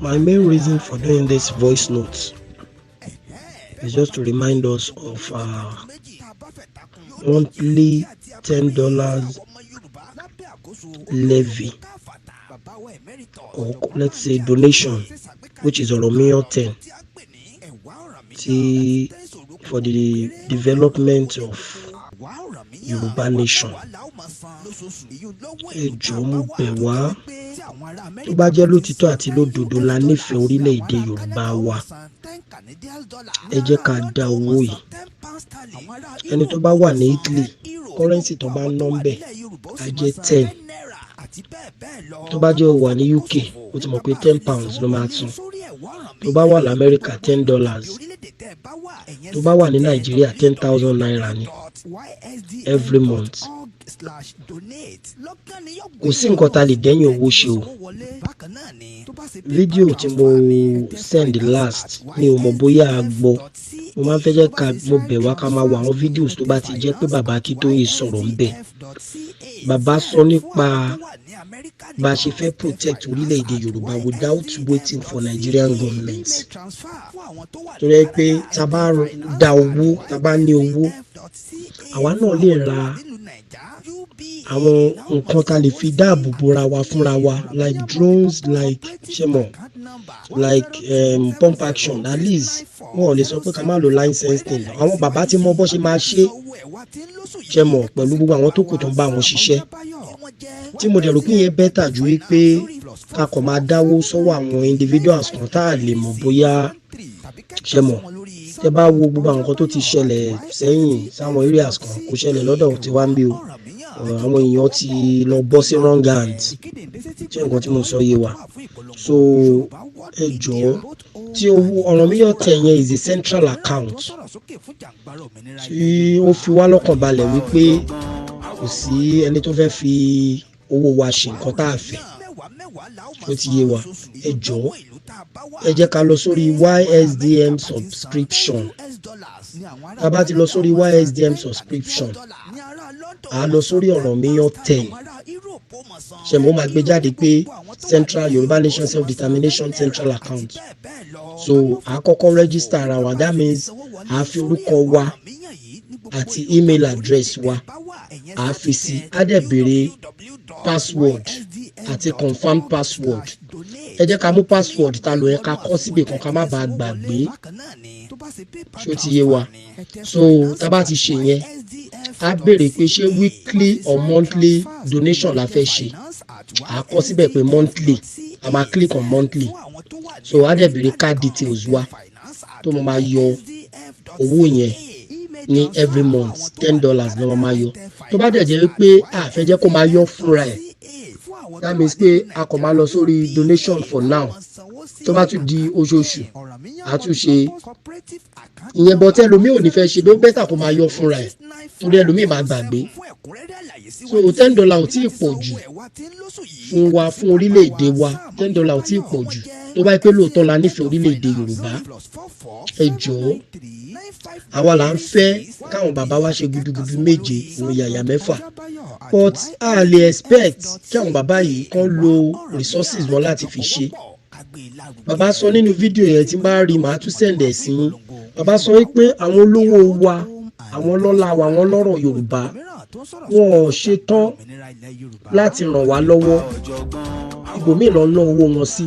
My main reason for doing this voice note is just to remind us of our monthly $10 levy, or let's say donation, which is Oromiyan 10 tí for the development of Yorùbá nation. Ẹ jọ̀ọ́, mo bẹ̀ wá, tó bá jẹ́ lótìtọ́ àti lódodo la nífẹ̀ẹ́ orílẹ̀-èdè Yorùbá wa, ẹ jẹ́ ká dá owó yìí. Ẹni tó bá wà ní Italy, currency tó bá ń ná ńbẹ̀ á jẹ́ 10. Tó bá jẹ́ ó wà ní UK, ó ti mọ̀ pé £10 ló máa san. Tó bá wà lamẹ́ríkà, $10. Tó bá wà ní Nàìjíríà, ₦10,000 ni every month. Kò sí nǹkan tá a lè dẹ́yìn owó ṣe o. Fídíò tí mo send last, mi ò mọ̀ bóyá a gbọ́. Mo máa ń fẹ́ jẹ́ ká, mo bẹ̀ wá, ká máa wo àwọn videos tó bá ti jẹ́ pé bàbá Akíntóyè sọ̀rọ̀ ń bẹ̀. Bàbá sọ nípa bá a ṣe fẹ́ protect orílẹ̀-èdè Yorùbá without waiting for Nigerian government, torí pé tá a bá dá owó, tá a bá ní owó, àwa náà lè ra àwọn nǹkan tá a lè fi dáàbò bora wa fúnra wa, like drones, like ṣe mọ̀, like pump action. At least wọn ò lè sọ pé ká má lo license thing. Àwọn bàbá tí mọ bó ṣe máa ṣe, ṣe mọ̀, pẹ̀lú gbogbo àwọn tó kù tó ń bá wọn ṣiṣẹ́, tí mo dẹ̀ rò pé yẹn better ju wípé ká kàn máa dáwó sọ́wọ́ àwọn individuals kan tá a lè mọ̀ bóyá, ṣe mọ̀, tẹ bá wo gbogbo àwọn nǹkan tó ti ṣẹlẹ̀ sẹ́yìn sáwọn areas kan, kò ṣẹlẹ̀ lọ́dọ̀ tiwa ń bí o. Àwọn èèyàn ti lọ bọ́ sí wrong hands. Ṣé nǹkan tí mo sọ yé wa? So ẹ jọ̀ọ́, tí owó Ọ̀rànmíyàn tẹ̀ yẹn is a central account tí ó fi wá lọ́kàn balẹ̀ wípé kò sí ẹni tó fẹ́ fi owó wa ṣe nǹkan tá a fẹ́. Ó ti yé wa. Ẹ jọ̀ọ́, ẹ jẹ́ ká lọ sórí YSDM subscription. Tá a bá ti lọ sórí YSDM subscription, à á lọ sórí Ọ̀rànmíyàn 10. Ṣe mo máa gbé jáde pé Central Yorùbá Nation Self Determination Central Account. So à á kọ́kọ́ register ara wa. That means à á fi orúkọ wa àti email address wa, à á fi sí. Á dẹ̀ béèrè password àti confirm password. Ẹ jẹ́ ká mú password tá a lò yẹn, ká kọ síbì kan, ká má bàa gbàgbé. Ṣó ti yé wa? So tá a bá ti ṣe yẹn, á béèrè pé ṣé weekly or monthly donation la fẹ́ ṣe. À á kọ síbẹ̀ pé monthly. A máa click on monthly. So á dẹ̀ béèrè card details wa tó máa yọ owó yẹn ní every month. $10 ló máa yọ. Tó bá dẹ̀ jẹ́ pé a fẹ́ jẹ́ kó máa yọ fúnra ẹ̀, that means pé a kàn máa lọ sórí donation for now. Tó bá tún di oṣooṣù, a tún ṣe ìyẹn bọ́. Tẹ́lómi ò ní fẹ́ ṣe, ló better kó máa yọ fúnra ẹ̀, torí ẹlòmíì máa gbàgbé. So $10 ò tí ì pọ̀ jù fún wa, fún orílẹ̀-èdè wa. $10 ò tí ì pọ̀ jù tó bá yẹ pé lóòótọ́ la nífẹ̀ẹ́ orílẹ̀-èdè Yorùbá. Ẹ jọ̀ọ́, àwa là ń fẹ́ káwọn bàbá wa ṣe gudugudu méje òun yàyà mẹ́fà, but a lè expect kí àwọn bàbá yìí kàn lo resources wọn láti fi ṣe. Bàbá sọ nínú fídíò yẹn, tí n bá rí, màá tún send ẹ̀ sí yín. Bàbá sọ wípé àwọn olówó wa, àwọn ọlọ́lá wa, àwọn ọlọ́rọ̀ Yorùbá, wọn ò ṣetán láti ràn wá lọ́wọ́. Ibòmíì lọ ná owó wọn sí.